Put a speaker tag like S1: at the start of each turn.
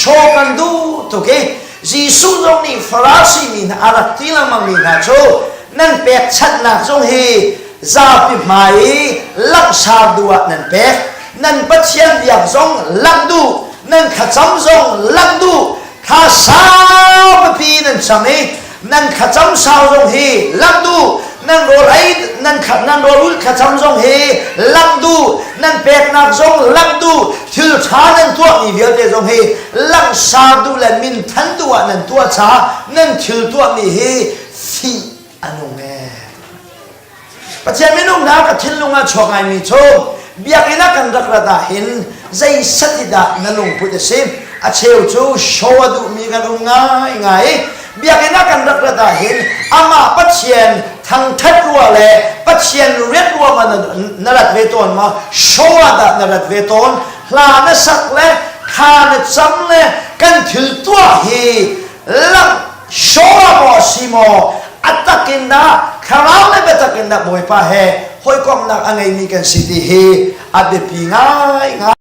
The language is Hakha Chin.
S1: Show kan duh tuk i Jesuh zong nih Farasi mi hna a rak ti lengmang mi hna cu nan pekchanhnak zong hi zapi hmai i langhsar duh ah nan pek nan Pathian biak zong langh duh nan thlacam zong langh duh thla sau pipi nan cam i nan thlacam sau zong hi langh duh nan rawl ei nan nan rawl ulh thlacam zong hi langh duh nan peknak zong langh duh thil ṭha nan tuahmi vialte zong hi langhsar duh le minthan duh ah nan tuah caah nan thil tuahmi hi fih a nung ee. Pathian minung hna ka thinlung ah chuak ngaimi cu biakinn ah kan rak rat ah hin zei sat hi dah na lungput a si a cheu cu show a duhmi kan um ngaingai biakinn ah kan rak rat ah hin amah Pathian thangthat rua le Pathian riat rua ma na rat ve tawn ma show ah dah na rat ve tawn hla na sak le thla na cam le kan thil tuah hi lang show ah maw a si maw a tak in dah thlarau le biatak in dah Bawipa he hawikomhnak a ngeimi kan si ti hi a biapi ngaingai.